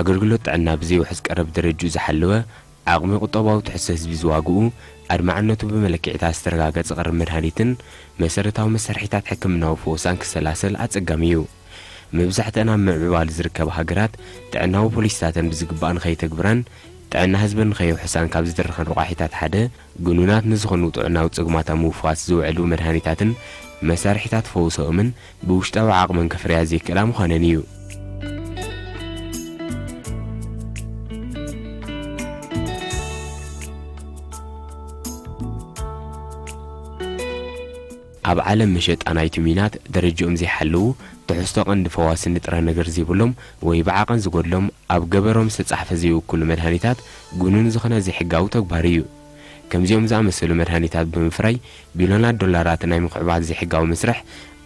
ኣገልግሎት ጥዕና ብዘይውሕስ ቀረብ ደረጅኡ ዝሓለወ፣ ዓቕሚ ቁጠባዊ ትሕዝቶ ህዝቢ ዝዋግኡ፣ ኣድማዕነቱ ብመለክዒታት ዝተረጋገጸ ቀረብ መድሃኒትን መሰረታዊ መሳርሒታት ሕክምናዊ ፈወሳን ክሰላሰል ኣጸጋሚ እዩ። መብዛሕትአን ኣብ ምዕባለ ዝርከባ ሃገራት ጥዕናዊ ፖሊሲታተን ብዝግባእ ንኸይተግብራን ጥዕና ህዝበን ንኸየውሕሳን ካብ ዝድርኸን ረቋሒታት ሓደ፣ ግኑናት ንዝኾኑ ጥዕናዊ ጸገማት ኣብ ምፍዋስ ዝውዕሉ መድሃኒታትን መሳርሒታት ፈውሶኦምን ብውሽጣዊ ዓቕመን ከፍርያ ዘይክእላ ምዃነን እዩ። ኣብ ዓለም መሸጣ ናይቲ ሚናት ደረጃኦም ዘይሓለዉ፣ ትሕዝቶ ቀንዲ ፈዋሲ ንጥረ ነገር ዘይብሎም ወይ ብዓቐን ዝጎድሎም፣ ኣብ ገበሮም ዝተጻሕፈ ዘይውክሉ መድሃኒታት ግኑን ዝኾነ ዘይሕጋዊ ተግባር እዩ። ከምዚኦም ዝኣመሰሉ መድሃኒታት ብምፍራይ ቢልዮናት ዶላራት ናይ ምኽዕባት ዘይሕጋዊ መስርሕ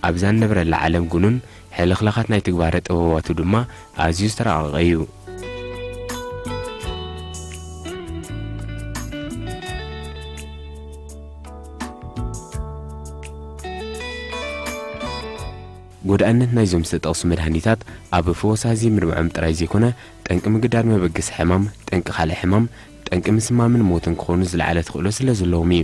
ኣብዛ እንነብረላ ዓለም ግኑን፣ ሕልኽላኻት ናይ ትግባረ ጥበባቱ ድማ ኣዝዩ ዝተራቐቐ እዩ። ጎዳእነት ናይዞም ዝተጠቕሱ መድሃኒታት ኣብ ፈወሳ ዘይምርብዖም ጥራይ ዘይኮነ፣ ጠንቂ ምግዳድ መበገሲ ሕማም፣ ጠንቂ ካልእ ሕማም፣ ጠንቂ ምስማምን ሞትን ክኾኑ ዝለዓለ ተኽእሎ ስለ ዘለዎም እዩ።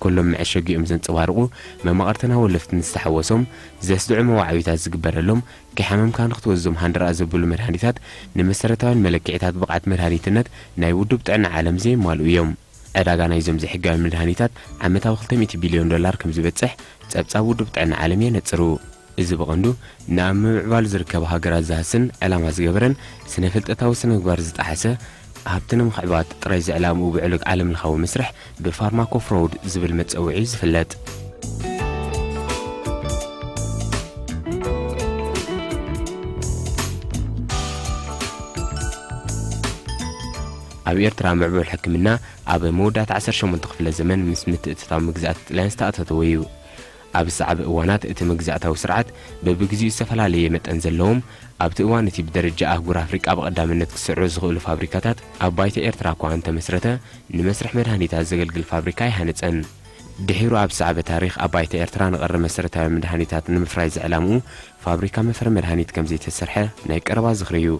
ኩሎም መዐሸጊኦም ዘንጸባርቑ መማቕርትና ወለፍትን ዝተሓወሶም ዘስድዑ መዋዕቢታት ዝግበረሎም፣ ከይሓመምካ ንኽትወዞም ሃንደራኣ ዘብሉ መድሃኒታት ንመሰረታውያን መለክዒታት ብቕዓት መድሃኒትነት ናይ ውድብ ጥዕና ዓለም ዘየማልኡ እዮም። ዕዳጋ ናይዞም ዘይሕጋውያን መድሃኒታት ዓመታዊ ክልተ ሚእቲ ቢልዮን ዶላር ከም ዝበጽሕ ጸብጻብ ውድብ ጥዕና ዓለም የነጽሩ። እዚ ብቐንዱ ንኣብ ምምዕባል ዝርከባ ሃገራት ዝሃስን ዕላማ ዝገበረን ስነ-ፍልጠታዊ ስነ-ምግባር ዝጠሓሰ፣ ሃብቲ ንምኽዕባት ጥራይ ዝዕላምኡ ብዕሉግ ዓለምለኻዊ መስርሕ ብፋርማኮ ፍሮውድ ዝብል መጸውዒ እዩ ዝፍለጥ። ኣብ ኤርትራ ምዕቡል ሕክምና ኣብ መወዳእታ ዓሰርተ ሸሞንተ ክፍለ ዘመን ምስ ምትእትታው መግዛእቲ ጥልያን ዝተኣታተወ እዩ። ኣብ ዝሰዓበ እዋናት እቲ መግዛእታዊ ስርዓት በብግዜኡ ዝተፈላለየ መጠን ዘለዎም፣ ኣብቲ እዋን እቲ ብደረጃ ኣህጉር ኣፍሪቃ ብቐዳምነት ክስዕሩ ዝኽእሉ ፋብሪካታት ኣብ ባይታ ኤርትራ እኳ እንተመስረተ፣ ንመስርሕ መድሃኒታት ዘገልግል ፋብሪካ ኣይሃነጸን። ድሒሩ ኣብ ዝሰዓበ ታሪኽ ኣብ ባይታ ኤርትራ ንቐረብ መሰረታዊ መድሃኒታት ንምፍራይ ዝዕላምኡ ፋብሪካ መፍረ መድሃኒት ከም ዘይተሰርሐ ናይ ቀረባ ዝኽሪ እዩ።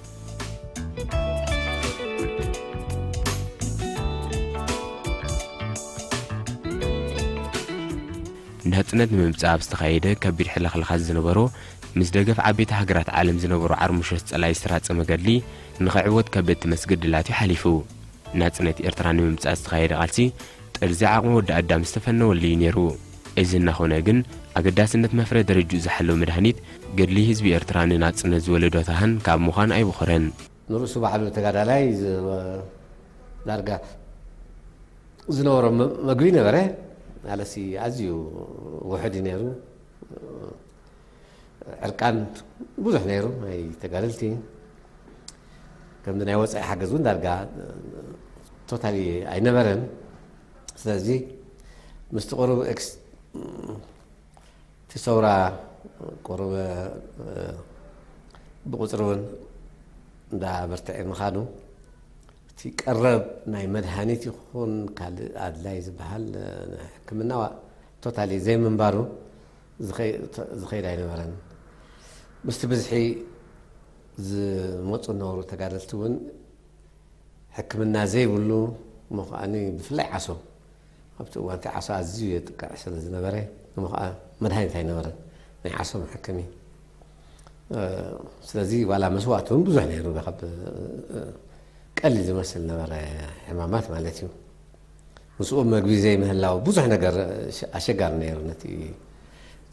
ናጽነት ንምምጻእ ኣብ ዝተኻየደ ከቢድ ሕልኽላኻት ዝነበሮ፣ ምስ ደገፍ ዓበይቲ ሃገራት ዓለም ዝነበሮ ዓርሙሾት ጸላኢ ዝተራጸመ ገድሊ፣ ንኽዕወት ከበድቲ መስገድላት እዩ ሓሊፉ። ናጽነት ኤርትራ ንምምጻእ ዝተኻየደ ቃልሲ፣ ጥርዚ ዓቕሚ ወዲ ኣዳም ዝተፈነወሉ እዩ ነይሩ። እዚ እናኾነ ግን፣ ኣገዳስነት መፍረ ደረጅኡ ዝሓለወ መድሃኒት፣ ገድሊ ህዝቢ ኤርትራ ንናጽነት ዝወለዶ ታህን ካብ ምዃን ኣይበኾረን። ንርእሱ ባዕሉ ተጋዳላይ ዝ-፣ ዳርጋ ዝነበሮ መ-፣ መግቢ ነበረ። ኣለሲ ኣዝዩ ውሑድ እዩ ነይሩ። ዕርቃን ብዙሕ ነይሩ ናይ ተጋደልቲ። ከምዚ ናይ ወጻኢ ሓገዝ እውን ዳርጋ ቶታሊ ኣይነበረን። ስለዚ ምስቲ ቁሩብ ኤክስ-፣ እቲ ሰውራ ቁሩብ፣ እ፣ ብቁጽሪ እውን እንዳበርትዐ ምዃኑ፣ እቲ ቀረብ ናይ መድሃኒት ይኹን ካልእ ኣድላይ ዝበሃል፣ እ፣ ሕክምና ቶታሊ ዘይምንባሩ ዝኸይ-፣ ዝኸይድ ኣይነበረን። ምስቲ ብዝሒ ዝመጹ ዝነበሩ ተጋደልቲ እውን ሕክምና ዘይብሉ እሞ ከኣኒ ብፍላይ ዓሶ፣ ኣብቲ እዋን እቲ ዓሶ ኣዝዩ የጥቅዕ ስለ ዝነበረ፣ እሞ ከኣ መድሃኒት ኣይነበረን ናይ ዓሶ መሐከሚ። እ፣ ስለዚ ዋላ መስዋእቲ እውን ብዙሕ ነይሩ፣ ካብ፣ እ፣ ቀሊል ዝመስል ነበረ ሕማማት ማለት እዩ። ምስኡ መግቢ ዘይምህላው ብዙሕ ነገር ኣሸጋሪ ነይሩ ነቲ፣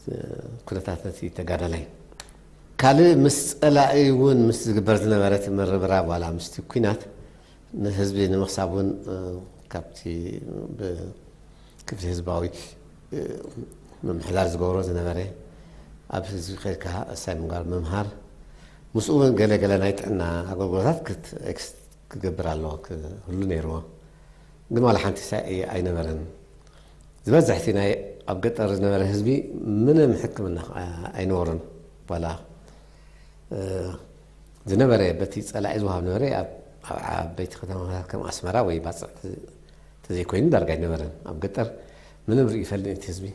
እ፣ ኩነታት ነቲ ተጋዳላይ። ካልእ ምስ ጸላኢ እውን ምስ ዝግበር ዝነበረ እቲ ምርብራብ ዋላ ምስቲ ኲናት ንህዝቢ ንምኽሳብ እውን፣ እ፣ ካብቲ ብክፍሊ ህዝባዊ፣ እ፣ ምምሕዳር ዝገብሮ ዝነበረ ኣብ ህዝቢ ከድካ እሳይ ምንጋር ምምሃር፣ ምስኡ እውን ገለ ገለ ናይ ጥዕና ኣገልግሎታት ክት-፣ ኤክስ-፣ ክገብር ኣለዎ፣ ክህሉ ነይርዎ። ግን ዋላ ሓንቲ ሳይ ኣይነበረን። ዝበዝሕ እቲ ናይ ኣብ ገጠር ዝነበረ ህዝቢ ምንም ሕክምና ኣይነበሮን። ዋላ፣ እ፣ ዝነበረ በቲ ጸላኢ ዝወሃብ ነበረ ኣብ፣ ኣብ ዓበይቲ ከተማታት ከም ኣስመራ ወይ ባጽዕ ተ-፣ ተዘይኮይኑ ዳርጋ ኣይነበረን። ኣብ ገጠር ምንም ርኢ ይፈልጥ እቲ ህዝቢ።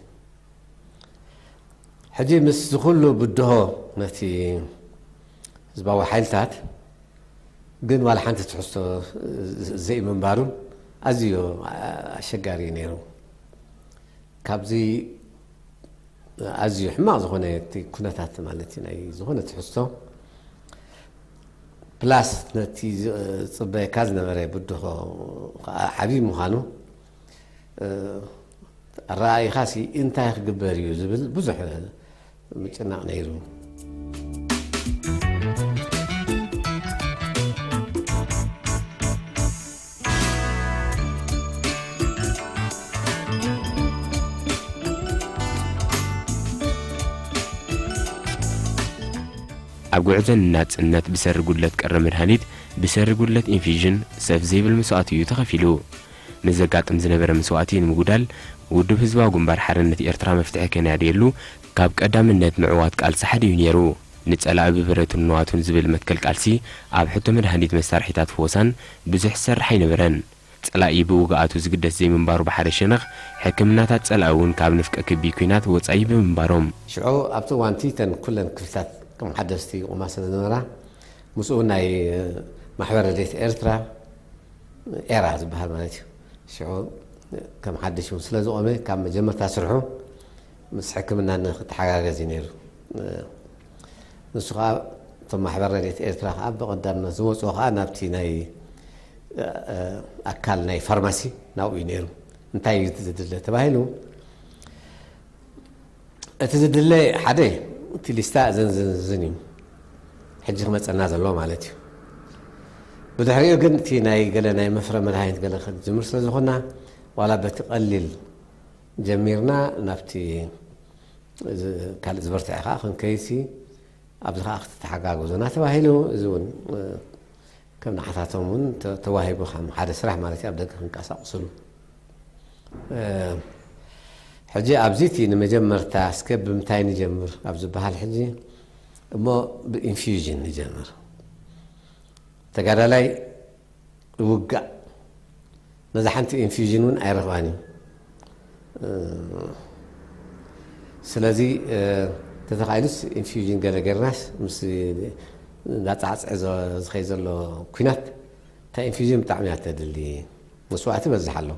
ሕጂ ምስ ዝኹሉ ብድሆ ነቲ ህዝባዊ ሓይልታት ግን ዋላ ሓንቲ ትሕዝቶ ዘይምንባሩ ኣዝዩ ኣሸጋሪ እዩ ነይሩ። ካብዚ ኣዝዩ ሕማቕ ዝኾነ እቲ ኩነታት ማለት እዩ፣ ናይ ዝኾነ ትሕዝቶ ፕላስ ነቲ ዝጽበየካ ዝነበረ ብድሆ ከዓ ዓብዪ ምዃኑ፣ ኣረኣኢኻሲ እንታይ ክግበር እዩ ዝብል ብዙሕ ምጭናቕ ነይሩ። ኣብ ጉዕዞ ንናጽነት ብሰሪ ጉድለት ቀረ መድሃኒት፣ ብሰሪ ጉድለት ኢንፊዥን ሰፍ ዘይብል መስዋእቲ እዩ ተኸፊሉ። ንዘጋጥም ዝነበረ መስዋእቲ ንምጉዳል፣ ውድብ ህዝባዊ ግንባር ሓርነት ኤርትራ መፍትሒ ከናድየሉ ካብ ቀዳምነት ምዕዋት ቃልሲ ሓደ እዩ ነይሩ። ንጸላኢ ብብረቱን ንዋቱን ዝብል መትከል ቃልሲ ኣብ ሕቶ መድሃኒት መሳርሒታት ፈወሳን ብዙሕ ዝሰርሕ ኣይነበረን። ጸላኢ ብውግኣቱ ዝግደስ ዘይምንባሩ ብሓደ ሸነኽ፣ ሕክምናታት ጸላኢ እውን ካብ ንፍቀ ክቢ ኲናት ወጻኢ ብምንባሮም። ሽዑ ኣብቲ እዋንቲ እተን ኩለን ክፍልታት ከም ሓደስቲ ይቑማ ስለ ዝነበራ፣ ምስኡ ናይ ማሕበር ረድኤት ኤርትራ ኤራ ዝበሃል ማለት እዩ። ሽዑ ከም ሓድሽ እውን ስለ ዝቖመ ካብ መጀመርታ ስርሑ ምስ ሕክምና ንክተሓጋገዝ እዩ ነይሩ። ንሱ ኸዓ እቶም ማሕበር ረድኤት ኤርትራ ኸዓ ብቐዳምነት ዝወፅኦ ኸዓ ናብቲ ናይ ኣካል ናይ ፋርማሲ ናብኡ እዩ ነይሩ። እንታይ እዩ እቲ ዝድለ ተባሂሉ እቲ ዝድለ ሓደ እቲ ሊስታ እዘን ዝን ዝን እዩ ሕጂ ክመፀና ዘለዎ ማለት እዩ። ብድሕሪኡ ግን እቲ ናይ ገለ ናይ መፍረ መድሃኒት ገለ ክንጅምር ስለ ዝኾንና ዋላ በቲ ቀሊል ጀሚርና ናብቲ ካልእ ዝበርትዐ ከዓ ክንከይሲ ኣብዚ ከዓ ክትተሓጋገዙና ተባሂሉ እዚ እውን ከም ንዓታቶም እውን ተዋሂቡ ከም ሓደ ስራሕ ማለት እዩ ኣብ ደገ ክንቀሳቀስሉ። ሕጂ ኣብዚ እቲ ንመጀመርታ እስከ ብምንታይ ንጀምር ኣብ ዝበሃል ሕጂ እሞ ብኢንፊውዥን ንጀምር። ተጋዳላይ ውጋእ ነዛ ሓንቲ ኢንፊውዥን እውን ኣይረኽባን እዩ። ስለዚ ተተኻኢሉስ ኢንፊውዥን ገለ ጌርናስ ምስ እንዳፃዕፅዐ ዝኸይ ዘሎ ኩናት እታ ኢንፊውዥን ብጣዕሚ እያ ተድሊ። መስዋእቲ በዝሕ ኣሎ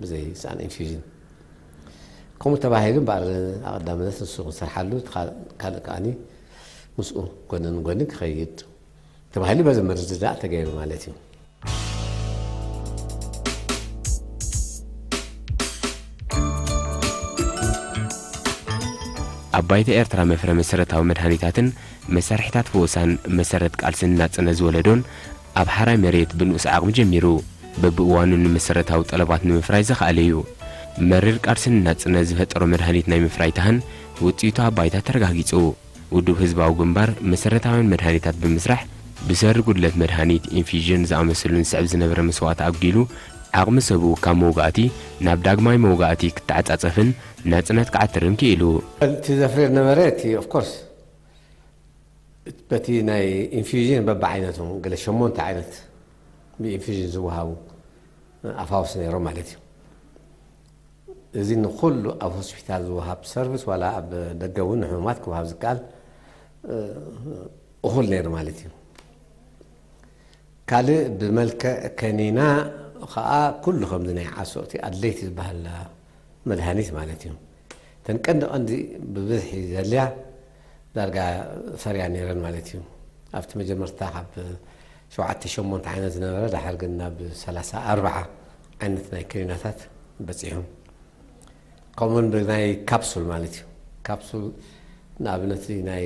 ብዘይ ሰኣን ኢንፊውዥን። ከምኡ ተባሂሉ እምበኣር ኣቐዳምነት ንሱ ክንሰርሓሉ ካልእ ከዓኒ ምስኡ ጎኒ ንጎኒ ክኸይድ ተባሂሉ በዚ ምርድዳእ ተገይሩ ማለት እዩ። ኣብ ባይታ ኤርትራ መፍረ መሰረታዊ መድሃኒታትን መሳርሒታት ፈወሳን መሰረት ቃልስን ናጽነት ዝወለዶን ኣብ ሓራይ መሬት ብንኡስ ዓቕሚ ጀሚሩ በብእዋኑ ንመሰረታዊ ጠለባት ንምፍራይ ዘኽኣለ እዩ። መሪር ቃልስን ናጽነት ዝፈጠሮ መድሃኒት ናይ ምፍራይ ታህን ውጽኢቱ ኣብ ባይታ ተረጋጊጹ። ውድብ ህዝባዊ ግንባር መሰረታውያን መድሃኒታት ብምስራሕ ብሰሪ ጉድለት መድሃኒት፣ ኢንፊዥን ዝኣመሰሉ ንስዕብ ዝነበረ መስዋእቲ ኣጉዲሉ ዓቕሚ ሰቡ ካብ መውጋእቲ ናብ ዳግማይ መውጋእቲ ክተዓጻጸፍን ናጽነት ክዓትርን ክኢሉ። እቲ ዘፍርዮ ዝነበረ እቲ ኦፍኮርስ በቲ ናይ ኢንፊውዥን በብዓይነቱ ገለ ሸሞንተ ዓይነት ብኢንፊውዥን ዝወሃቡ ኣፋውስ ነይሮም ማለት እዩ። እዚ ንኩሉ ኣብ ሆስፒታል ዝወሃብ ሰርቪስ ዋላ ኣብ ደገ እውን ንሕሙማት ክወሃብ ዝከኣል እኹል ነይሩ ማለት እዩ። ካልእ ብመልክዕ ከኒና ከዓ ኩሉ ከምዚ ናይ ዓሶ እቲ ኣድለይቲ ዝበሃል መድሃኒት ማለት እዩ። እተን ቀንዲ ቀንዲ ብብዝሒ ዘድልያ ዳርጋ ፈርያ ነይረን ማለት እዩ። ኣብቲ መጀመርታ ካብ ሸውዓተ ሸሞንተ ዓይነት ዝነበረ ዳሕር ግን ናብ ሰላሳ ኣርባዓ ዓይነት ናይ ከኒናታት በፂሑ። ከምኡውን ብናይ ካፕሱል ማለት እዩ። ካፕሱል ንኣብነት ናይ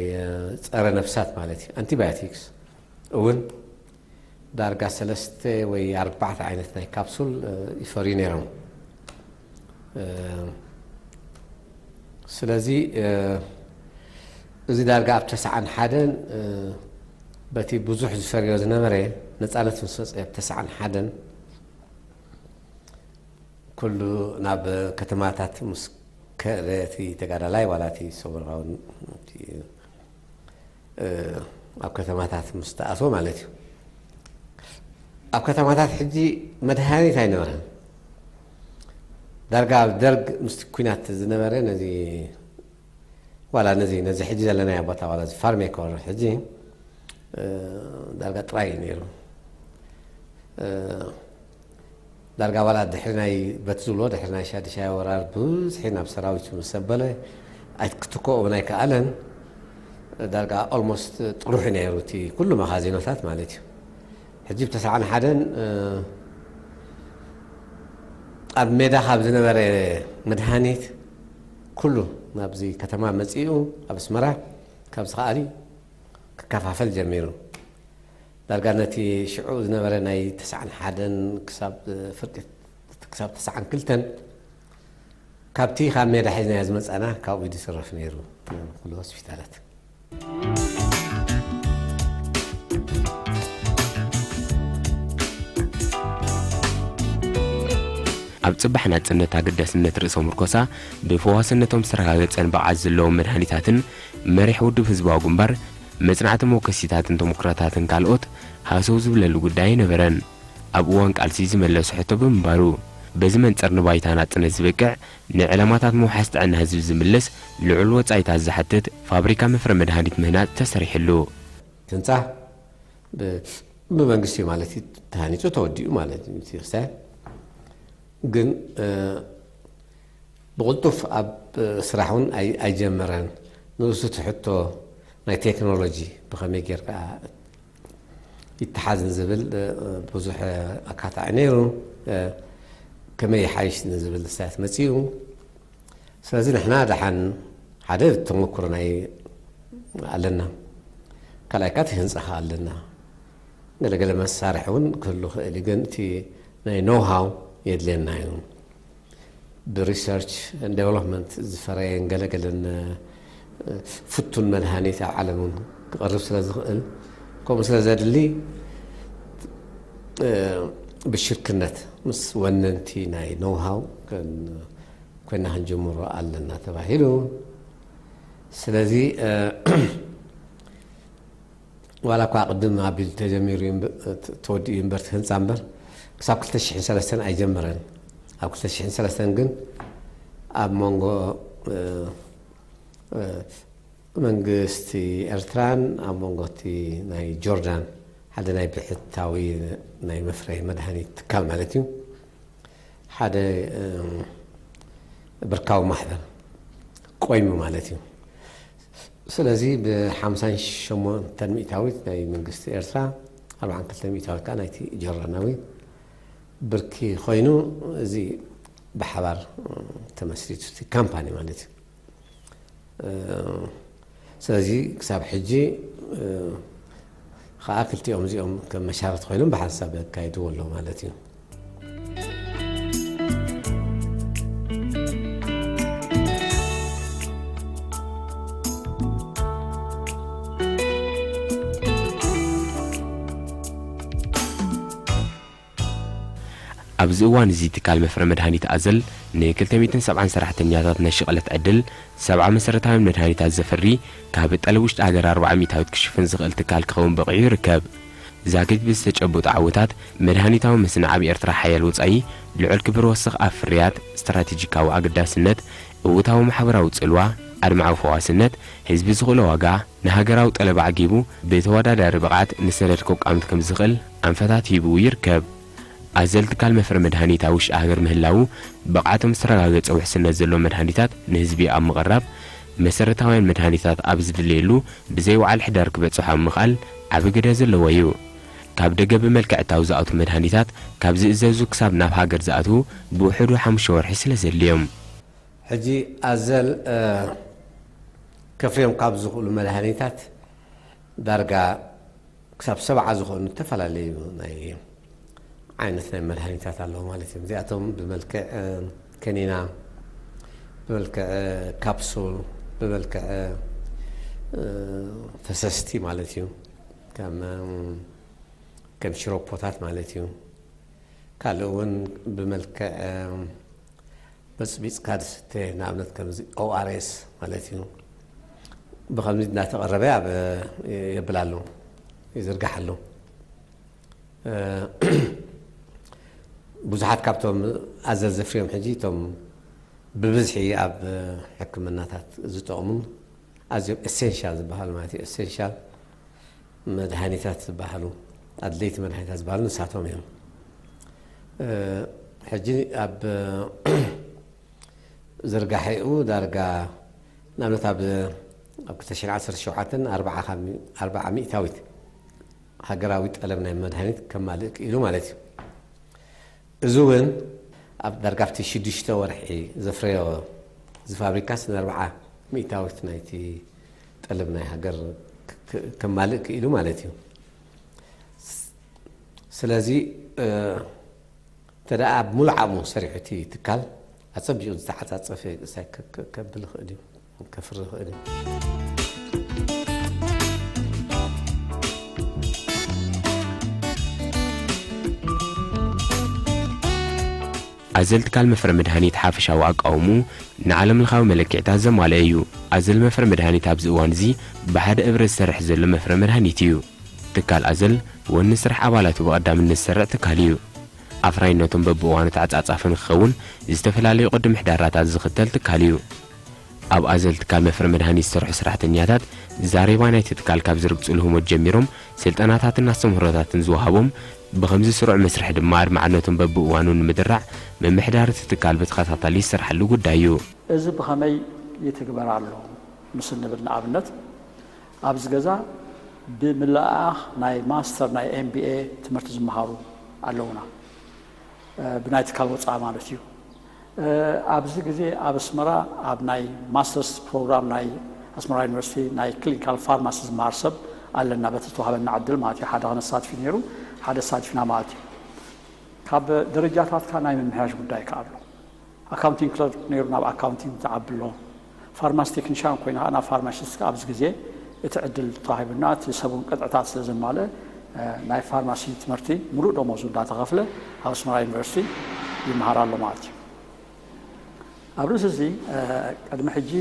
ፀረ ነፍሳት ማለት እዩ፣ ኣንቲባዮቲክስ እውን ዳርጋ ሰለስተ ወይ ኣርባዕተ ዓይነት ናይ ካፕሱል ይፈርዩ ነይሮም። ስለዚ እዚ ዳርጋ ኣብ ተስዓን ሓደን በቲ ብዙሕ ዝፈርዮ ዝነበረ ነፃነት ምስ ወፀ ኣብ ተስዓን ሓደን ኩሉ ናብ ከተማታት ምስ ከደ እቲ ተጋዳላይ ዋላ እቲ ሰውራውን እቲ ኣብ ከተማታት ምስ ተኣትወ ማለት እዩ። ኣብ ከተማታት ሕጂ መድሃኒት ኣይነበረን። ዳርጋ ኣብ ደርግ ምስቲ ኩናት ዝነበረ ነዚ ዋላ ነዚ ነዚ ሕጂ ዘለናዮ ቦታ ዋላ እዚ ፋርሜኮር ሕጂ ዳርጋ ጥራይ እዩ ነይሩ። ዳርጋ ዋላ ድሕሪ ናይ በት ዝብሎ ድሕሪ ናይ ሻድሻይ ወራር ብዙሒ ናብ ሰራዊቱ ምስ ሰበለ ኣይክትከኦ እውን ኣይከኣለን። ዳርጋ ኦልሞስት ጥሩሑ ነይሩ እቲ ኩሉ መኻዚኖታት ማለት እዩ። ሕጂ ብተስዓን ሓደን ኣብ ሜዳ ካብ ዝነበረ መድሃኒት ኩሉ ናብዚ ከተማ መጺኡ ኣብ ኣስመራ ካብ ዝኸኣሊ ክከፋፈል ጀሚሩ። ዳርጋ ነቲ ሽዑ ዝነበረ ናይ ተስዓን ሓደን ክሳብ ፍርቂ ክሳብ ተስዓን ክልተን ካብቲ ካብ ሜዳ ሒዝናዮ ዝመጻና ካብኡ ይስረፍ ነይሩ ኩሉ ሆስፒታላት። ኣብ ጽባሕ ናጽነት ኣገዳስነት ርእሰ ምርኮሳ ብፈዋስነቶም ዝተረጋገጸን ብዓት ዘለዎም መድሃኒታትን መሪሕ ውድብ ህዝባዊ ግንባር መጽናዕቲ መወከሲታትን ተሞክሮታትን ካልኦት ሃሰው ዝብለሉ ጉዳይ ኣይነበረን። ኣብ እዋን ቃልሲ ዝመለሱ ሕቶ ብምንባሩ በዚ መንጽር ንባይታ ናጽነት ዝበቅዕ ንዕላማታት ምውሓስ ጥዕና ህዝቢ ዝምልስ ልዑል ወጻኢታት ዝሓትት ፋብሪካ መፍረ መድሃኒት ምህናጽ ተሰሪሕሉ። ህንፃ ብመንግስቲ ማለት እዩ ተሃኒፁ ተወዲኡ ማለት እዩ። ግን ብቕልጡፍ ኣብ ስራሕ እውን ኣይጀመረን። ንእሱ ትሕቶ ናይ ቴክኖሎጂ ብኸመይ ጌርካ ይተሓዝ ንዝብል ብዙሕ ኣካታዒ ነይሩ። ከመይ ይሓይሽ ንዝብል ሳያት መፂኡ። ስለዚ ንሕና ደሓን ሓደ ተመክሮ ናይ ኣለና፣ ካልኣይ ካት ህንፃ ኣለና። ገለገለ መሳርሒ እውን ክህሉ ክእል እዩ፣ ግን እቲ ናይ ኖሃው የድልየና እዩ። ብሪሰርች ን ዴቨሎፕመንት ዝፈረየን ገለገለን ፍቱን መድሃኒት ኣብ ዓለም እውን ክቐርብ ስለ ዝኽእል፣ ከምኡ ስለ ዘድሊ ብሽርክነት ምስ ወነንቲ ናይ ኖሃው ኮይና ክንጅምሮ ኣለና ተባሂሉ። ስለዚ ዋላ እኳ ቅድም ኣቢሉ ተጀሚሩ ተወዲኡ እምበር ህንፃ እምበር ክሳብ ክልተ ሽሕን ሰለስተን ኣይጀመረን። ኣብ ክልተ ሽሕን ሰለስተን ግን ኣብ መንጎ መንግስቲ ኤርትራን ኣብ መንጎ እቲ ናይ ጆርዳን ሓደ ናይ ብሕታዊ ናይ መፍረይ መድሃኒት ትካል ማለት እዩ ሓደ ብርካዊ ማሕበር ቆይሙ ማለት እዩ። ስለዚ ብሓምሳን ሸሞንተን ሚእታዊት ናይ መንግስቲ ኤርትራ ኣርባዓን ክልተ ሚእታዊት ከዓ ናይቲ ጆርዳናዊ ብርኪ ኮይኑ እዚ ብሓባር ተመስሪቱ እቲ ካምፓኒ ማለት እዩ። ስለዚ ክሳብ ሕጂ ከዓ ክልቲኦም እዚኦም ከም መሻርክቲ ኮይኖም ብሓንሳብ የካይድዎ ኣለዉ ማለት እዩ። ኣብዚ እዋን እዚ ትካል መፍረ መድሃኒት ኣዘል ን ክልተ ሚእትን ሰብዓን ሰራሕተኛታት ናይ ሽቐለት ዕድል፣ ሰብዓ መሰረታውያን መድሃኒታት ዘፍሪ፣ ካብ ጠለብ ውሽጢ ሃገር ኣርባዓ ሚእታዊት ክሽፍን ዝኽእል ትካል ክኸውን በቒዑ ይርከብ። ዛጊት ብዝተጨበጡ ዓወታት መድሃኒታዊ መስነ ኣብ ኤርትራ ሓያል ወጻኢ፣ ልዑል ክብሪ ወሰኽ ኣብ ፍርያት፣ ስትራቴጂካዊ ኣገዳስነት፣ እውታዊ ማሕበራዊ ጽልዋ፣ ኣድማዒ ፈዋስነት፣ ህዝቢ ዝኽእሎ ዋጋ፣ ንሃገራዊ ጠለብ ዓጊቡ ብተወዳዳሪ ብቕዓት ንሰደድ ከቋምት ከም ዝኽእል ኣንፈታት ሂቡ ይርከብ። ኣዘል ትካል መፍረ መድሃኒት ኣብ ውሽጢ ሃገር ምህላዉ ብቕዓቶም ዝተረጋገጸ ውሕስነት ዘለዎም መድሃኒታት ንህዝቢ ኣብ ምቕራብ፣ መሰረታውያን መድሃኒታት ኣብ ዝድለየሉ ብዘይ ወዓል ሕዳር ክበጽሑ ኣብ ምኽኣል ዓቢ ግደ ዘለዎ እዩ። ካብ ደገ ብመልክዕ እታው ዝኣትዉ መድሃኒታት ካብ ዝእዘዙ ክሳብ ናብ ሃገር ዝኣትዉ ብውሕዱ ሓሙሽተ ወርሒ ስለ ዘድልዮም። ሕጂ ኣዘል ከፍርዮም ካብ ዝኽእሉ መድሃኒታት ዳርጋ ክሳብ ሰብዓ ዝኾኑ ዝተፈላለዩ ናይ ዓይነት ናይ መድሃኒታት ኣለዉ ማለት እዮም። እዚኣቶም ብመልክዕ ከኒና፣ ብመልክዕ ካፕሱል፣ ብመልክዕ ፈሰስቲ ማለት እዩ፣ ከም ከም ሽሮፖታት ማለት እዩ። ካልእ እውን ብመልክዕ በፅቢፅካ ዝስተ ንኣብነት ከምዚ ኦኣርኤስ ማለት እዩ። ብከምዚ እናተቐረበ ኣብ የብል ኣሎ፣ ይዝርጋሕ ኣሎ። ብዙሓት ካብቶም ኣዘዘፍርዮም ሕጂ እቶም ብብዝሒ ኣብ ሕክምናታት ዝጠቕሙ ኣዝዮም ኤሴንሻል ዝበሃሉ ማለት እዩ። ኤሴንሻል መድሃኒታት ዝበሃሉ ኣድለይቲ መድሃኒታት ዝበሃሉ ንሳቶም እዮም። ሕጂ ኣብ ዝርጋሐኡ ዳርጋ ንኣብነት ኣብ ኣብ ክልተ ሽሕን ዓሰርተ ሸውዓተን ኣርብዓ ካብ ኣርብዓ ሚእታዊት ሃገራዊ ጠለብ ናይ መድሃኒት ከማልእ ክኢሉ ማለት እዩ። እዚ እውን ኣብ ዳርጋ ኣብቲ ሽዱሽተ ወርሒ ዘፍረዮ እዚ ፋብሪካስ ንኣርብዓ ሚእታዊት ናይቲ ጠለብ ናይ ሃገር ከማልእ ክኢሉ ማለት እዩ። ስለዚ እንተ ደኣ ኣብ ሙሉእ ዓቕሙ ሰሪሑ እቲ ትካል ኣጸቢቑ ዝተዓጻጸፈ ቅሳይ ከብል ይኽእል እዩ፣ ከፍሪ ይኽእል እዩ። ኣዘል ትካል መፍረ መድሃኒት ሓፈሻዊ ኣቃውምኡ ንዓለም ለኻዊ መለክዕታት ዘማልአ እዩ። ኣዘል መፍረ መድሃኒት ኣብዚ እዋን እዚ ብሓደ እብረ ዝሰርሕ ዘሎ መፍረ መድሃኒት እዩ። ትካል ኣዘል ወኒ ስራሕ ኣባላቱ ብቐዳምነት ዝሰርዕ ትካል እዩ። ኣፍራይነቶም በብእዋኑ ተዓጻጻፊ ንክኸውን ዝተፈላለዩ ቅዲ ምሕዳራታት ዝኽተል ትካል እዩ። ኣብ ኣዘል ትካል መፍረ መድሃኒት ዝሰርሑ ሰራሕተኛታት ዛሬባ ናይቲ ትካል ካብ ዝርግጽሉ ህሞት ጀሚሮም ስልጠናታትን ኣስተምህሮታትን ዝወሃቦም ብኸምዚ ስሩዕ መስርሕ ድማ ኣድማዕነቶም በብእዋኑ ንምድራዕ ምምሕዳር እቲ ትካል ብተኸታታሊ ዝሰርሓሉ ጉዳይ እዩ። እዚ ብኸመይ ይትግበር ኣሎ ምስ እንብል ንኣብነት ኣብዚ ገዛ ብምልኣኽ ናይ ማስተር ናይ ኤምቢኤ ትምህርቲ ዝመሃሩ ኣለውና ብናይ ትካል ወፃኢ ማለት እዩ። ኣብዚ ግዜ ኣብ ኣስመራ ኣብ ናይ ማስተርስ ፕሮግራም ናይ ኣስመራ ዩኒቨርሲቲ ናይ ክሊኒካል ፋርማሲ ዝመሃር ሰብ ኣለና። በቲ ዝተዋሃበና ዕድል ማለት እዩ። ሓደ ከነሳትፍ እዩ ነይሩ፣ ሓደ ኣሳቲፍና ማለት እዩ። ካብ ደረጃታትካ ናይ ምምሕያሽ ጉዳይ ከኣ ኣሎ። ኣካውንቲንግ ክለርክ ነይሩ፣ ናብ ኣካውንቲንግ ትዓቢ ኣሎ። ፋርማሲ ቴክኒሻን ኮይኑ ከኣ ናብ ፋርማሲስት ኣብዚ ግዜ እቲ ዕድል ተዋሂቡና፣ እቲ ሰብ እውን ቅጥዕታት ስለ ዘማልአ ናይ ፋርማሲ ትምህርቲ ሙሉእ ደሞዙ እንዳተኸፍለ ኣብ ኣስመራ ዩኒቨርሲቲ ይመሃር ኣሎ ማለት እዩ። ኣብ ርእሲ እዚ ቅድሚ ሕጂ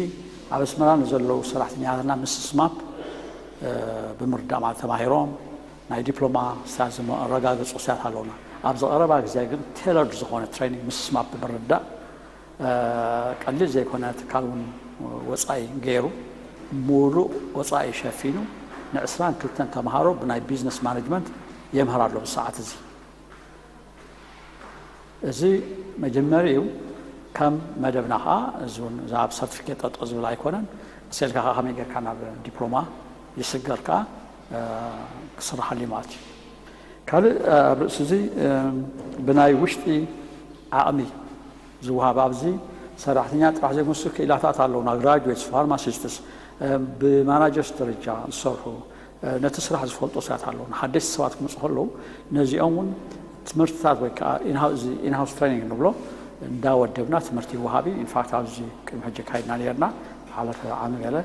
ኣብ ኣስመራ ንዘለዉ ሰራሕተኛታትና ምስስማፕ ብምርዳእ ማለት ተማሂሮም ናይ ዲፕሎማ ስታዝ ዘረጋገፁ ስያት ኣለውና። ኣብዚ ቀረባ ግዜ ግን ቴለርድ ዝኾነ ትሬኒንግ ምስስማፕ ብምርዳእ ቀሊል ዘይኮነ ትካል እውን ወፃኢ ገይሩ ሙሉእ ወፃኢ ሸፊኑ ንዕስራን ክልተን ተምሃሮ ብናይ ቢዝነስ ማኔጅመንት የምህር ኣሎ ብሰዓት እዚ። እዚ መጀመሪ እዩ። ከም መደብና ከዓ እዚ እውን እዛ ኣብ ሰርቲፊኬት ጠጠው ዝብል ኣይኮነን። ቀስ ኢልካ ከዓ ከመይ ጌርካ ናብ ዲፕሎማ ይስገር ከዓ ክስርሓሉ እዩ ማለት እዩ። ካልእ ኣብ ርእሲ እዚ ብናይ ውሽጢ ዓቕሚ ዝወሃብ ኣብዚ ሰራሕተኛ ጥራሕ ዘይኮነስ ክኢላታት ኣለውና፣ ግራጁዌትስ፣ ፋርማሲስትስ፣ ብማናጀርስ ደረጃ ዝሰርሑ ነቲ ስራሕ ዝፈልጡ ሰባት ኣለዉ። ንሓደሽቲ ሰባት ክመፁ ከለዉ ነዚኦም እውን ትምህርትታት ወይ ከዓ ኢንሃውስ ትሬኒንግ ንብሎ እንዳወደብና ትምህርቲ ይወሃብ እዩ። ኢንፋክት ኣብዚ ቅድሚ ሕጂ ካይድና ነርና ሓለፈ ዓሚ ገለ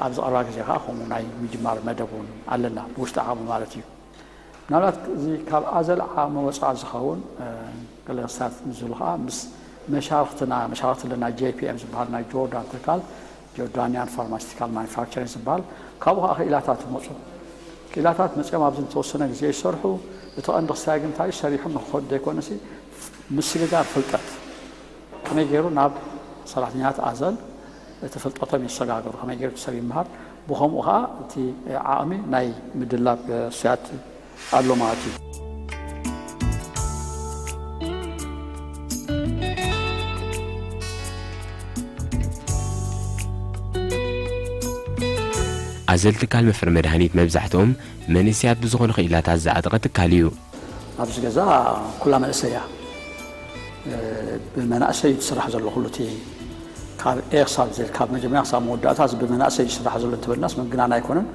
ኣብዚ ቀረባ ግዜ ከዓ ከምኡ ናይ ምጅማር መደብ እውን ኣለና ብውሽጢ ዓቕሚ ማለት እዩ። ምናልባት እዚ ካብ ኣዘል ዓቕሚ ወፃኢ ዝኸውን ገለ ክስታት ንዝብሉ ከዓ ምስ መሻርክትና መሻርክቲ ኣለና ጄፒኤም ዝበሃል ናይ ጆርዳን ትካል ጆርዳንያን ፋርማሲቲካል ማኒፋክቸሪንግ ዝበሃል ካብኡ ከዓ ክኢላታት ይመፁ። ክኢላታት መፂኦም ኣብዚ ንተወሰነ ግዜ ይሰርሑ። እቲ ቀንዲ ክስታይ ግን እንታይ ሰሪሖም ንክኸዱ ዘይኮነሲ ምስግጋር ፍልጠት ከመይ ገይሩ ናብ ሰራሕተኛታት ኣዘል እቲ ፍልጠቶም የሰጋግሩ፣ ከመይ ገይሩ እቲ ሰብ ይምሃር፣ ብኸምኡ ከዓ እቲ ዓቕሚ ናይ ምድላብ ስያት ኣሎ ማለት እዩ። ኣዘል ትካል መፍረ መድሃኒት መብዛሕትኦም መንእሰያት ብዝኾኑ ክኢላታት ዝዓጠቐ ትካል እዩ። ኣብዚ ገዛ ኩላ መንእሰይ እያ። ብመናእሰይ እዩ ዝስራሕ ዘሎ ኩሉ እቲ ካብ ኤ ክሳብ ዜድ ካብ መጀመርያ ክሳብ መወዳእታ እዚ ብመናእሰይ እዩ ዝስራሕ ዘሎ እንትበልናስ ምግናን ኣይኮነን።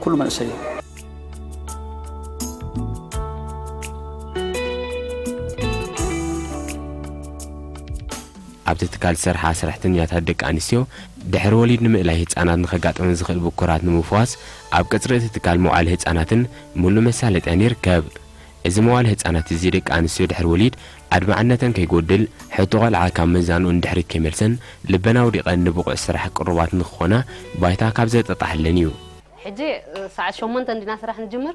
ኩሉ መንእሰይ እዩ። ኣብቲ ትካል ዝሰርሓ ሰራሕተኛታት ደቂ ኣንስትዮ ድሕሪ ወሊድ ንምእላይ ህፃናት ንኸጋጥመን ዝኽእል ብኩራት ንምፍዋስ ኣብ ቅፅሪ እቲ ትካል መውዓሊ ህፃናትን ሙሉእ መሳለጥያን ይርከብ። እዚ መዋለ ህፃናት እዚ ደቂ ኣንስትዮ ድሕሪ ወሊድ ኣድማዕነተን ከይጎድል፣ ሕቶ ቆልዓ ካብ መዛንኡ ንድሕሪት ከይመልሰን፣ ልበን ኣውዲቐን ንብቑዕ ስራሕ ቅሩባት ንክኾና ባይታ ካብ ዘጣጣሓለን እዩ። ሕጂ ሰዓት ሸሞንተ እንዲና ስራሕ ንጅምር።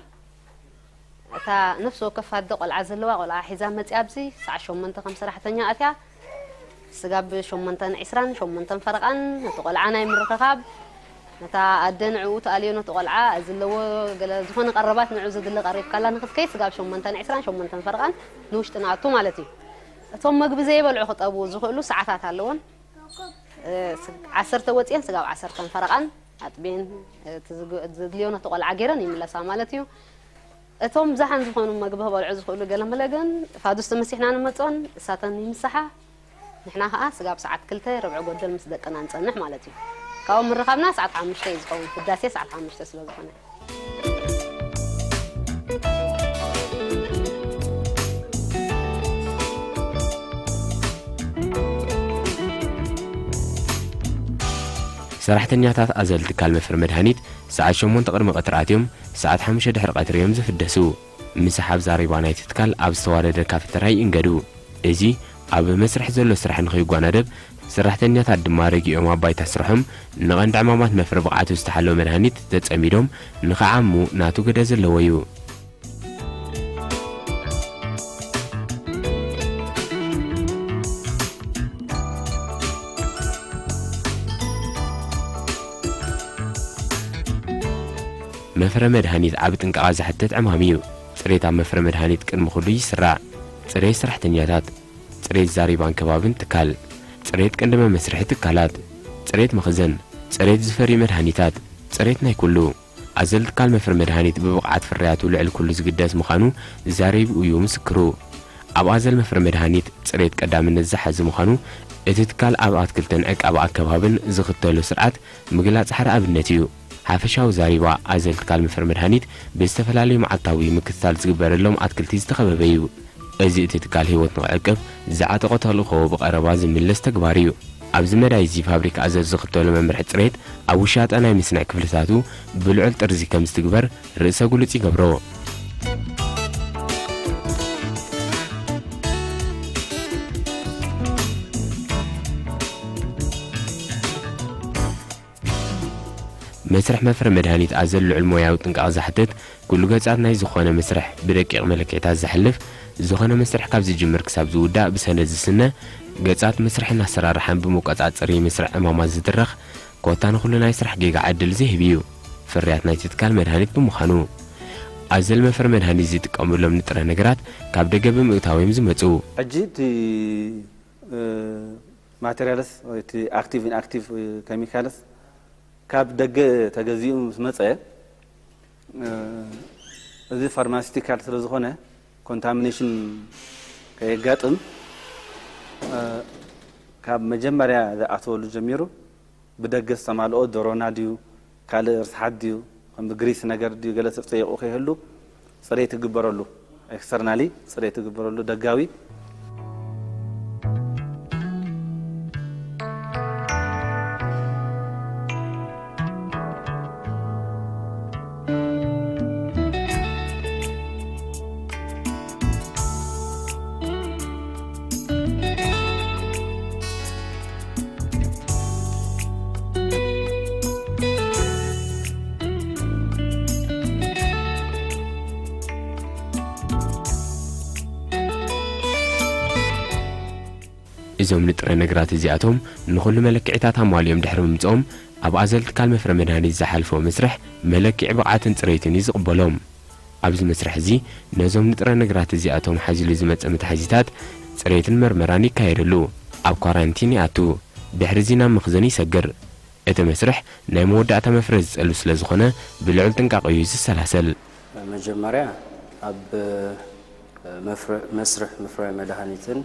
እታ ነፍሲ ወከፍ ኣደ ቆልዓ ዘለዋ ቆልዓ ሒዛ መፂኣ ኣብዚ ሰዓት ሸሞንተ ከም ሰራሕተኛ ኣትያ ስጋብ ሸሞንተን ዒስራን ሸሞንተን ፈረቓን ነቲ ቆልዓ ናይ ምርኽኻብ ነታ ኣደ ንዕኡ ትኣልዮ፣ ነቲ ቆልዓ እዚ ኣለዎ፣ ገለ ዝኾነ ቀረባት ንዕኡ ዘድሊ ቀሪብካላ ንኽትከይድ፣ ስጋብ ሸሞንተን ዕስራን ሸሞንተን ፈረቓን ንውሽጢ ንኣቱ ማለት እዩ። እቶም መግቢ ዘይበልዑ ክጠቡ ዝኽእሉ ሰዓታት ኣለዎን። እ፣ ስ-፣ ዓሰርተ ወፂኤን ስጋብ ዓሰርተን ፈረቓን ኣጥቤን፣ እ፣ እቲ ዝግ-፣ ዘድልዮ ነቲ ቆልዓ ገይረን ይምለሳ ማለት እዩ። እቶም ብዝሓን ዝኾኑ መግቢ ክበልዑ ዝኽእሉ ገለመለ ግን ፋዱስ ተመሲሕና ንመፅኦን እሳተን ይምስሓ። ንሕና ኸዓ ስጋብ ሰዓት ክልተ ርብዒ ጎደል ምስ ደቅና ንጸንሕ ማለት እዩ። ካብኡ ምርኻብና ሰዓት ሓሙሽተ እዩ ዝኸውን፣ ህዳሴ ሰዓት ሓሙሽተ ስለ ዝኾነ። ሰራሕተኛታት ኣዘል ትካል መፍረ መድሃኒት ሰዓት ሸሞንተ ቅድሚ ቀትሪ ኣትዮም ሰዓት ሓሙሽተ ድሕሪ ቀትሪ እዮም ዝፍደሱ። ምስሓብ ዛሪባ ናይቲ ትካል ኣብ ዝተዋደደ ካፌተራ ይእንገዱ። እዚ ኣብ መስርሕ ዘሎ ስራሕ ንኸይጓናደብ፣ ሰራሕተኛታት ድማ ረጊኦም ኣብ ባይታ ስርሖም ንቐንዲ ዕማማት መፍረ ብቕዓቱ ዝተሓለወ መድሃኒት ተጸሚዶም ንኸዓሙ ናቱ ግደ ዘለዎ እዩ። መፍረ መድሃኒት ዓቢ ጥንቃቐ ዘሕትት ዕማም እዩ። ጽሬት ኣብ መፍረ መድሃኒት ቅድሚ ኩሉ ይስራዕ። ጽሬት ሰራሕተኛታት፣ ጽሬት ዛሪባን ከባብን ትካል፣ ጽሬት ቅድመ መስርሒ ትካላት፣ ጽሬት መኽዘን፣ ጽሬት ዝፈርዩ መድሃኒታት፣ ጽሬት ናይ ኩሉ። ኣዘል ትካል መፍረ መድሃኒት ብብቕዓት ፍርያቱ ልዕሊ ኩሉ ዝግደስ ምዃኑ ዛሪቡ እዩ ምስክሩ። ኣብ ኣዘል መፍረ መድሃኒት ጽሬት ቀዳምነት ዝሓዘ ምዃኑ እቲ ትካል ኣብ ኣትክልትን ዕቃበ ኣከባብን ዝኽተሎ ስርዓት ምግላጽ ሓደ ኣብነት እዩ። ሓፈሻዊ ዛሪባ ኣዘል ትካል መፍረ መድሃኒት ብዝተፈላለዩ መዓልታዊ ምክትታል ዝግበረሎም ኣትክልቲ ዝተኸበበ እዩ። እዚ እቲ ትካል ህይወት ንኽዕቅብ ዝዓጠቖ ተልእኾ ብቐረባ ዝምለስ ተግባር እዩ። ኣብዚ መዳይ እዚ ፋብሪካ ኣዘዝ ዝኽተሎ መምርሒ ጽሬት ኣብ ውሻጠ ናይ ምስንዕ ክፍልታቱ ብልዑል ጥርዚ ከም ዝትግበር ርእሰ ግሉጽ ይገብሮ። መስርሕ መፍረ መድሃኒት ኣዘል ልዑል ሞያዊ ጥንቃቐ ዝሓትት፣ ኩሉ ገጻት ናይ ዝኾነ መስርሕ ብደቂቕ መለክዒታት ዘሕልፍ፣ ዝኾነ መስርሕ ካብ ዝጅምር ክሳብ ዝውዳእ ብሰነድ ዝስነ፣ ገጻት መስርሕን ኣሰራርሓን ብመቆጻጸሪ መስርሕ ዕማማት ዝድረኽ፣ ኮታ ንኹሉ ናይ ስራሕ ጌጋ ዕድል ዝህብ እዩ። ፍርያት ናይቲ ትካል መድሃኒት ብምዃኑ፣ ኣዘል መፍረ መድሃኒት ዝጥቀሙሎም ንጥረ ነገራት ካብ ደገ ብምእታው እዮም ዝመጹ። ሕጂ እቲ፣ እ፣ ማቴሪያልስ ወይ እቲ ኣክቲቭ ኢንኣክቲቭ ኬሚካልስ ካብ ደገ ተገዚኡ ምስ መጸ፣ እ፣ እዚ ፋርማሲቲካል ስለ ዝኾነ ኮንታሚኔሽን ከየጋጥም፣ እ፣ ካብ መጀመርያ ዝኣተወሉ ጀሚሩ ብደገ ዝተማልኦ ዶሮና ድዩ፣ ካልእ ርስሓት ድዩ፣ ከም ግሪስ ነገር ድዩ፣ ገለ ተጸይቑ ከይህሉ ጽሬት ይግበረሉ። ኤክስተርናሊ ጽሬት ይግበረሉ ደጋዊ። እዞም ንጥረ ነገራት እዚኣቶም ንኹሉ መለክዒታት ኣማሊኦም ድሕሪ ምምጽኦም፣ ኣብ ኣዘል ትካል መፍረ መድሃኒት ዝሓልፎ መስርሕ መለክዒ ብቕዓትን ጽሬትን እዩ ዝቕበሎም። ኣብዚ መስርሕ እዚ፣ ነዞም ንጥረ ነገራት እዚኣቶም ሓዚሉ ዝመጸ መትሓዚታት ጽሬትን መርመራን ይካየደሉ። ኣብ ኳራንቲን ይኣቱ። ድሕሪ እዚ ናብ መኽዘን ይሰግር። እቲ መስርሕ ናይ መወዳእታ መፍረ ዝጸሉ ስለ ዝኾነ፣ ብልዑል ጥንቃቐ እዩ ዝሰላሰል። መጀመርያ ኣብ መፍረ-፣ መስርሕ ምፍራይ መድሃኒትን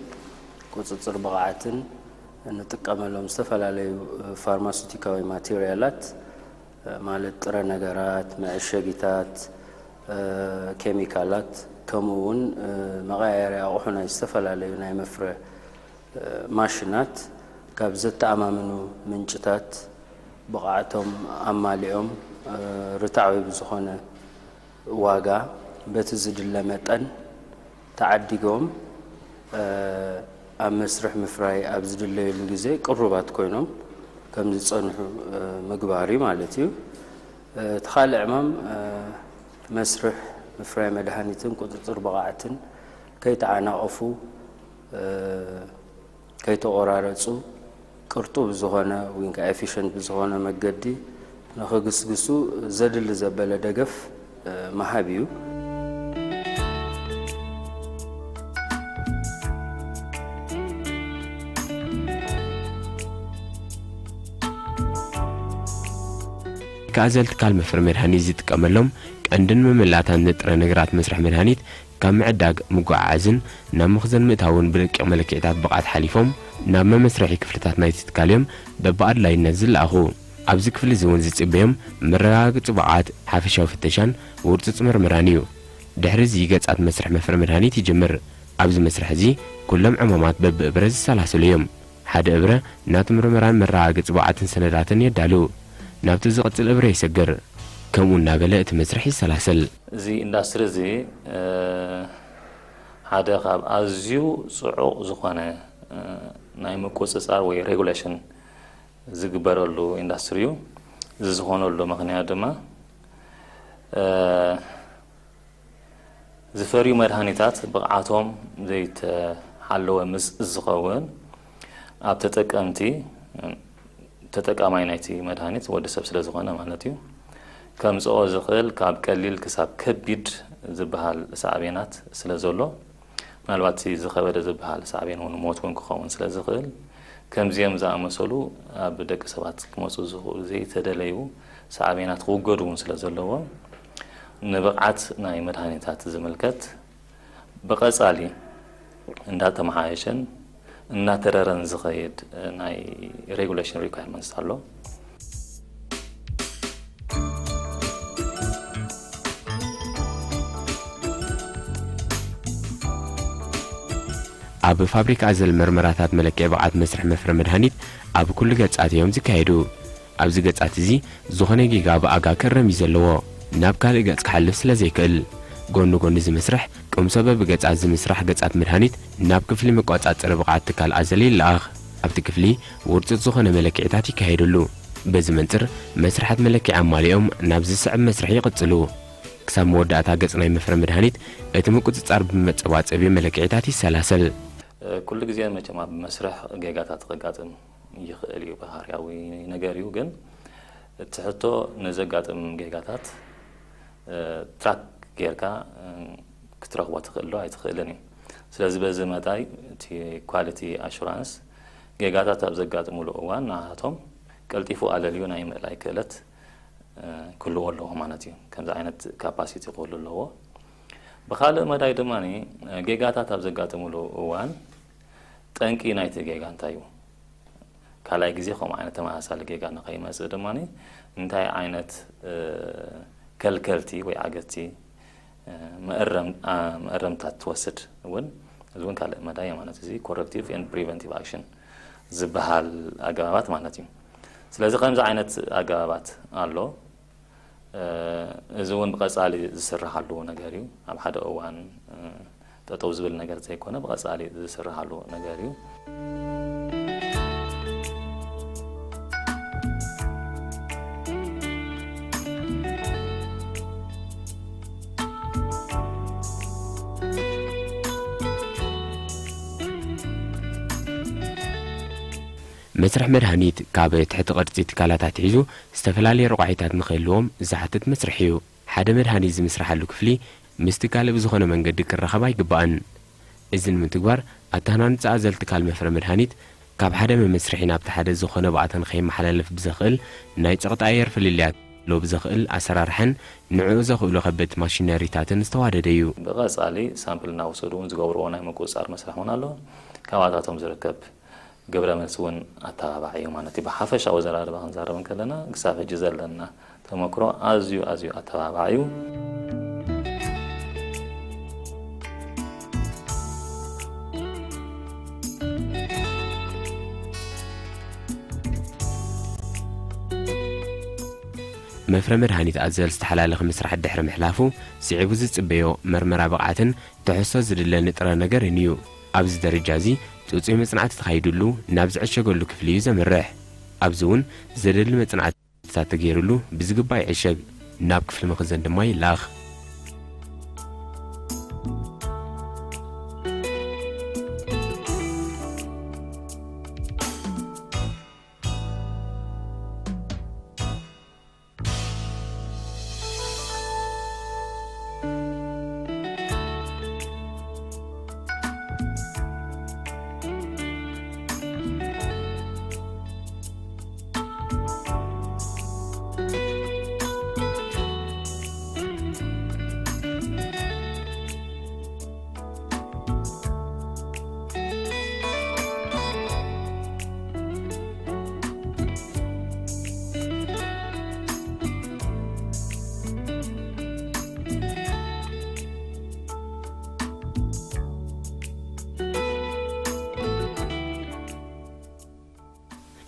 ቁጽጽር ብቕዓትን እንጥቀመሎም ዝተፈላለዩ ፋርማሱቲካዊ ማቴሪያላት፣ ማለት ጥረ ነገራት፣ መዐሸጊታት፣ ኬሚካላት፣ ከምኡ እውን መቐያየሪ ኣቑሑ ናይ ዝተፈላለዩ ናይ መፍረ ማሽናት ካብ ዘተኣማምኑ ምንጭታት ብቕዓቶም ኣማሊኦም፣ ርትዓዊ ብዝኾነ ዋጋ በቲ ዝድለ መጠን ተዓዲጎም፣ ኣብ መስርሕ ምፍራይ ኣብ ዝድለየሉ ግዜ ቅሩባት ኮይኖም ከም ዝጸንሑ ምግባር እዩ ማለት እዩ። እቲ ካልእ ዕማም መስርሕ ምፍራይ መድሃኒትን ቁጽጽር ብቕዓትን ከይተዓናቐፉ፣ ከይተቖራረጹ ቅርጡብ ዝኾነ ወይ ከዓ ኤፊሽንት ብዝኾነ መገዲ ንኽግስግሱ ዘድሊ ዘበለ ደገፍ፣ እ፣ ምሃብ እዩ። ከኣዘል ትካል መፍረ መድሃኒት ዝጥቀመሎም ቀንድን መመላእታን ንጥረ ነገራት መስርሕ መድሃኒት ካብ ምዕዳግ፣ ምጉዕዓዝን ናብ መኽዘን ምእታውን ብረቂቕ መለክዒታት ብቕዓት ሓሊፎም ናብ መመስርሒ ክፍልታት ናይቲ ትካል እዮም በብኣድላይነት ዝለኣኹ። ኣብዚ ክፍሊ እዚ እውን ዝጽበዮም መረጋገጺ ብቕዓት፣ ሓፈሻዊ ፍተሻን ውርጹጽ ምርመራን እዩ። ድሕሪ እዚ ገጻት መስርሕ መፍረ መድሃኒት ይጅምር። ኣብዚ መስርሕ እዚ ኩሎም ዕማማት በብእብረ ዝሰላሰሉ እዮም። ሓደ እብረ ናቱ ምርመራን መረጋገጺ ብቕዓትን ሰነዳትን የዳሉ። ናብቲ ዝቕጽል እብረ ይሰግር። ከምኡ እናበለ እቲ መስርሕ ይሰላሰል። እዚ ኢንዳስትሪ እዚ፣ እ፣ ሓደ ካብ ኣዝዩ ጽዑቕ ዝኾነ፣ እ፣ ናይ ምቁጽጻር ወይ ሬጉሌሽን ዝግበረሉ ኢንዳስትሪ እዩ። እዚ ዝኾነሉ ምኽንያት ድማ፣ እ፣ ዝፈርዩ መድሃኒታት ብቕዓቶም ዘይተሓለወ ምስ ዝኸውን፣ ኣብ ተጠቀምቲ፣ ተጠቃማይ ናይቲ መድሃኒት ወዲ ሰብ ስለ ዝኾነ ማለት እዩ፣ ከምጽኦ ዝኽእል ካብ ቀሊል ክሳብ ከቢድ ዝበሃል ሳዕቤናት ስለ ዘሎ፣ ምናልባት እቲ ዝኸበደ ዝበሃል ሳዕቤን እውን ሞት እውን ክኸውን ስለ ዝኽእል፣ ከምዚኦም ዝኣመሰሉ ኣብ ደቂ ሰባት ክመጹ ዝኽእሉ ዘይተደለዩ ሳዕቤናት ክውገዱ እውን ስለ ዘለዎም፣ ንብቕዓት ናይ መድሃኒታት ዝምልከት ብቐጻሊ እንዳተመሓየሸን እናተረረን ዝኸይድ ናይ ሬጉሌሽን ሪኳየርመንትስ ኣሎ። ኣብ ፋብሪካ ኣዘል መርመራታት መለክዒ ብቕዓት መስርሕ መፍረ መድሃኒት ኣብ ኩሉ ገጻት እዮም ዝካየዱ። ኣብዚ ገጻት እዚ ዝኾነ ጌጋ ብኣጋ ክእረም እዩ ዘለዎ፣ ናብ ካልእ ገጽ ክሓልፍ ስለ ዘይክእል። ጎኒ ጎኒ እዚ መስርሕ፣ ቅምሶ በብገጻት ዝምስራሕ ገጻት መድሃኒት ናብ ክፍሊ መቆጻጸሪ ብቕዓት ትካል ኣዘል ይለኣኽ። ኣብቲ ክፍሊ ውርጹጽ ዝኾነ መለክዒታት ይካየደሉ። በዚ መንጽር፣ መስርሓት መለክዒ ኣማሊኦም ናብ ዝስዕብ መስርሕ ይቕጽሉ። ክሳብ መወዳእታ ገጽ ናይ መፍረ መድሃኒት እቲ ምቁጽጻር ብመጸባጸቢ መለክዒታት ይሰላሰል። ኩሉ ግዜ መቸም ኣብ መስርሕ ጌጋታት ከጋጥም ይኽእል እዩ፣ ባህርያዊ ነገር እዩ። ግን እቲ ሕቶ፣ ነዘጋጥም ጌጋታት፣ እ፣ ትራክ ጌርካ፣ እ፣ ክትረኽቦ ትኽእል ዶ ኣይትኽእልን እዩ። ስለዚ በዚ መዳይ እቲ ኳሊቲ ኣሹራንስ ጌጋታት ኣብ ዘጋጥሙሉ እዋን ንኣቶም ቀልጢፉ ኣለልዩ ናይ ምእላይ ክእለት፣ እ፣ ክህልዎ ኣለዎ ማለት እዩ። ከምዚ ዓይነት ካፓሲቲ ክህሉ ኣለዎ። ብኻልእ መዳይ ድማ፣ እ፣ ጌጋታት ኣብ ዘጋጥሙሉ እዋን ጠንቂ ናይቲ ጌጋ እንታይ እዩ? ካልኣይ ግዜ ከምኡ ዓይነት ተመሳሳሊ ጌጋ ንኸይመጽእ ድማ እንታይ ዓይነት፣ እ፣ ከልከልቲ ወይ ዓገትቲ፣ እ፣ መእረም-፣ ኣ፣ መእረምታት ትወስድ እውን፣ እዚ እውን ካልእ መዳይ ማለት እዚ ኮረክቲቭ ኤንድ ፕሪቨንቲቭ ኣክሽን ዝበሃል ኣገባባት ማለት እዩ። ስለዚ ከምዚ ዓይነት ኣገባባት ኣሎ። እ፣ እዚ እውን ብቐጻሊ ዝስርሓሉ ነገር እዩ። ኣብ ሓደ እዋን፣ እ፣ ጠጠው ዝብል ነገር ዘይኮነ፣ ብቐጻሊ ዝስርሓሉ ነገር እዩ። መስርሕ መድሃኒት ካብ ትሕቲ ቅርጺ ትካላት ኣትሒዙ ዝተፈላለየ ረቋሒታት ንኽህልዎም ዝሓትት መስርሕ እዩ። ሓደ መድሃኒት ዝምስርሓሉ ክፍሊ ምስቲ ካልእ ብዝኾነ መንገዲ ክራኸብ ኣይግባእን። እዚ ንምትግባር ኣተሃናንጻ ኣዘል ትካል መፍረ መድሃኒት ካብ ሓደ መመስርሒ ናብቲ ሓደ ዝኾነ ባእታ ንኸይመሓላለፍ ብዘኽእል ናይ ጸቕጢ ኣየር ፍልልያት ክህልዎ ብዘኽእል ኣሰራርሓን ንዕኡ ዘኽእሉ ከበድቲ ማሽነሪታትን ዝተዋደደ እዩ። ብቐጻሊ ሳምፕል እናወሰዱ እውን ዝገብርዎ ናይ ምቁጽጻር መስርሕ እውን ኣሎ። ካባታቶም ዝርከብ ግብረ መልሲ እውን ኣተባባዒ እዩ ማለት እዩ። ብሓፈሻዊ ዘራርባ ክንዛረብ እንከለና፣ ክሳብ ሕጂ ዘለና ተመክሮ ኣዝዩ፣ ኣዝዩ ኣተባባዒ እዩ። መፍረ መድሃኒት ኣዘል ዝተሓላለኸ መስርሕ ድሕሪ ምሕላፉ፣ ስዒቡ ዝጽበዮ መርመራ ብቕዓትን ትሕዝቶ ዝድለ ንጥረ ነገርን እዩ። ኣብዚ ደረጃ እዚ፣ ጽጹይ መጽናዕቲ ተኻይዱሉ ናብ ዝዕሸገሉ ክፍሊ እዩ ዘምርሕ። ኣብዚ እውን ዘደሊ መጽናዕትታት ተገይሩሉ ብዝግባእ ይዕሸግ፣ ናብ ክፍሊ መኽዘን ድማ ይለኣኽ።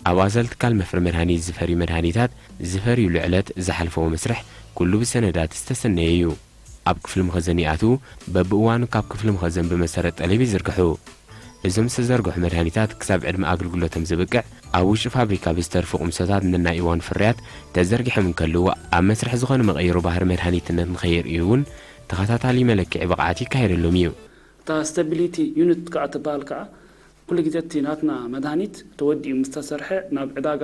ኣብ ኣዘል ትካል መፍረ መድሃኒት ዝፈርዩ መድሃኒታት ዝፈርዩሉ ዕለት ዝሓልፈዎ መስርሕ ኩሉ ብሰነዳት ዝተሰነየ እዩ። ኣብ ክፍሊ መኸዘን ይኣትዉ፣ በብእዋኑ ካብ ክፍሊ መኸዘን ብመሰረት ጠለብ ይዝርግሑ። እዞም ዝተዘርግሑ መድሃኒታት ክሳብ ዕድመ ኣገልግሎቶም ዝብቅዕ ኣብ ውሽጢ ፋብሪካ ብዝተርፉ ቁምሶታት ነናይ እዋን ፍርያት ተዘርጊሖም እንከልዉ፣ ኣብ መስርሕ ዝኾነ መቐይሮ ባህሪ መድሃኒትነት ንኸየርእዩ እውን ተኸታታሊ መለክዒ ብቕዓት ይካየደሎም እዩ። እታ ስታቢሊቲ ዩኒት ከዓ ትበሃል ከዓ ኩሉ ግዜ እቲ ናትና መድሃኒት ተወዲኡ ምስ ተሰርሐ ናብ ዕዳጋ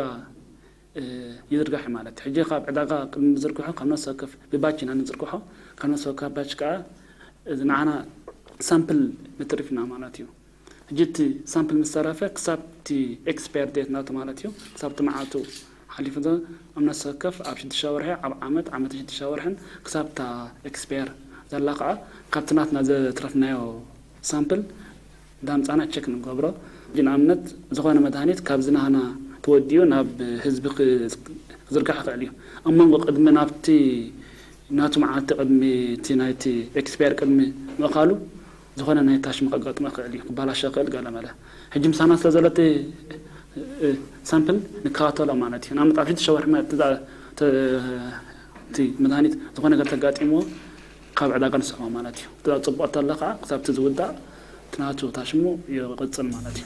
ይዝርጋሕ ማለት እዩ። ሕጂ ካብ ዕዳጋ ቅድሚ ዝርግሖ ካብ ነፍሲ ወከፍ ብባች ኢና ንዝርግሖ። ካብ ነፍሲ ወከፍ ባች ከዓ እዚ ንዓና ሳምፕል ንትርፍ ኢና ማለት እዩ። ሕጂ እቲ ሳምፕል ምስ ተረፈ ክሳብ እቲ ኤክስፓየር ዴት ናቱ ማለት እዩ፣ ክሳብ እቲ መዓልቱ ሓሊፉ ዘሎ ኣብ ነፍሲ ወከፍ ኣብ ሽዱሽተ ወርሒ፣ ኣብ ዓመት፣ ዓመት ሽዱሽተ ወርሕን ክሳብ እታ ኤክስፓየር ዘላ ከዓ ካብቲ ናትና ዘትረፍናዮ ሳምፕል እንዳምጻና ቸክ ንገብሮ። ንኣብነት ዝኾነ መድሃኒት ካብዚ ናህና ተወዲኡ ናብ ህዝቢ ክዝርጋሕ ይኽእል እዩ። ኣብ መንጎ ቅድሚ ናብቲ ናቱ መዓልቲ ቅድሚ እቲ ናይቲ ኤክስፓየር ቅድሚ ምእኻሉ ዝኾነ ናይ ታሽሚ ከጋጥሞ ይኽእል እዩ፣ ክባላሸ ይኽእል ገለ መለ። ሕጂ ምሳና ስለ ዘሎ እቲ ሳምፕል ንከታተሎ ማለት እዩ። ንኣብነት ኣብ ሽዱሽተ ወርሒ እቲ መድሃኒት ዝኾነ ነገር ተጋጢምዎ ካብ ዕዳጋ ንስሕቦ ማለት እዩ። እዛ ጽቡቕ ተላ ከዓ ክሳብ እቲ ዝውዳእ እቲ ናቱ ታሽሙ ይቕጽል ማለት እዩ።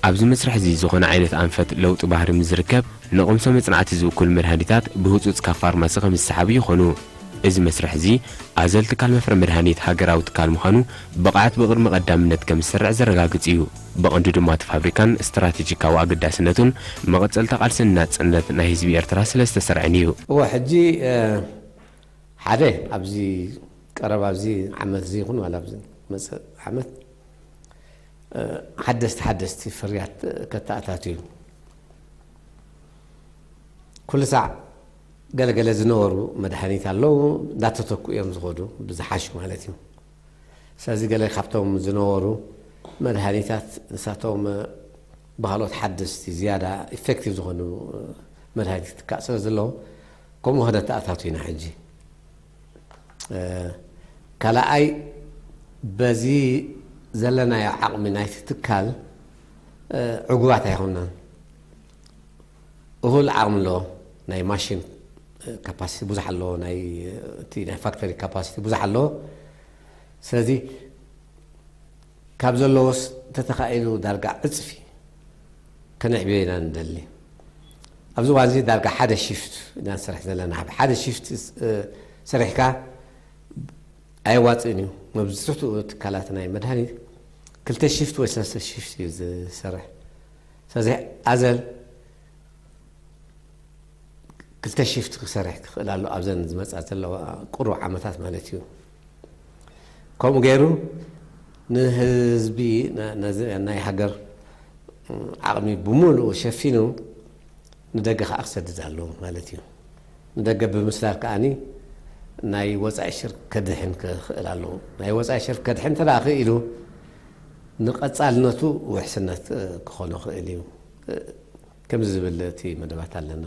ኣብዚ መስርሕ እዚ ዝኾነ ዓይነት ኣንፈት ለውጢ ባህሪ ምስ ዝርከብ፣ ንቕምሶ መጽናዕቲ ዝውክሉ መድሃኒታት ብህጹጽ ካብ ፋርማሲ ከም ዝሰሓቡ ይኾኑ። እዚ መስርሕ እዚ ኣዘል ትካል መፍረ መድሃኒት ሃገራዊ ትካል ምዃኑ ብቕዓት ብቕድሚ ቀዳምነት ከም ዝሰርዕ ዘረጋግጽ እዩ። ብቐንዱ ድማ እቲ ፋብሪካን ስትራቴጂካዊ ኣገዳስነቱን መቐጸልታ ቃልስን ናጽነት ናይ ህዝቢ ኤርትራ ስለ ዝተሰርዐን እዩ። እወ፣ ሕጂ፣ እ፣ ሓደ ኣብዚ ቀረባ ኣብዚ ዓመት እዚ ይኹን ዋላ ኣብዚ መጽእ ዓመት፣ እ፣ ሓደስቲ ሓደስቲ ፍርያት ከተኣታትዩ። ኩሉ ሳዕ ገለገለ ዝነበሩ መድሃኒት ኣለዉ፣ እንዳተተኩ እዮም ዝኸዱ፣ ብዝሓሹ ማለት እዩ። ስለዚ ገለ ካብቶም ዝነበሩ መድሃኒታት ንሳቶም ብኻልኦት ሓደስቲ ዝያዳ ኢፌክቲቭ ዝኾኑ መድሃኒት ክትካእ ስለ ዘለዎ፣ ከምኡ ከነተኣታቱ ኢና ሕጂ። እ፣ ካልኣይ፣ በዚ ዘለናዮ ዓቕሚ ናይቲ ትካል፣ እ፣ ዕጉባት ኣይኮንናን። እኹል ዓቕሚ ኣለዎ። ናይ ማሽን፣ እ፣ ካፓሲቲ ብዙሕ ኣለዎ። ናይ፣ እ፣ እቲ ናይ ፋክተሪ ካፓሲቲ ብዙሕ ኣለዎ። ስለዚ ካብ ዘለዎስ እንተተኻኢሉ ዳርጋ ዕጽፊ ከነዕብዮ ኢና ንደሊ። ኣብዚ እዋን እዚ ዳርጋ ሓደ ሺፍት ኢና ንሰርሕ ዘለና። ሓደ ሺፍት፣ እ፣ ሰሪሕካ ኣየዋጽእን እዩ። መብዝሕትኡ ትካላት ናይ መድሃኒት ክልተ ሺፍት ወይ ሰለስተ ሺፍት እዩ ዝሰርሕ። ስለዚ ኣዘል ክልተ ሺፍት ክሰርሕ ክኽእል ኣሎ፣ ኣብዘን ዝመጻ ዘለዋ ቁሩብ ዓመታት ማለት እዩ። ከምኡ ገይሩ ንህዝቢ፣ ነ-፣ ነዚ ናይ ሃገር ዓቕሚ ብምሉኡ ሸፊኑ ንደገ ከኣ ክሰድድ ኣለዎ ማለት እዩ። ንደገ ብምስዳድ ከኣኒ ናይ ወጻኢ ሽርክ ከድሕን ክኽእል ኣለዎ። ናይ ወጻኢ ሽርክ ከድሕን እንተ ደኣ ክኢሉ ንቐጻልነቱ ውሕስነት፣ እ፣ ክኾኖ ክእል እዩ። እ፣ ከምዚ ዝብል እቲ መደባት ኣለና።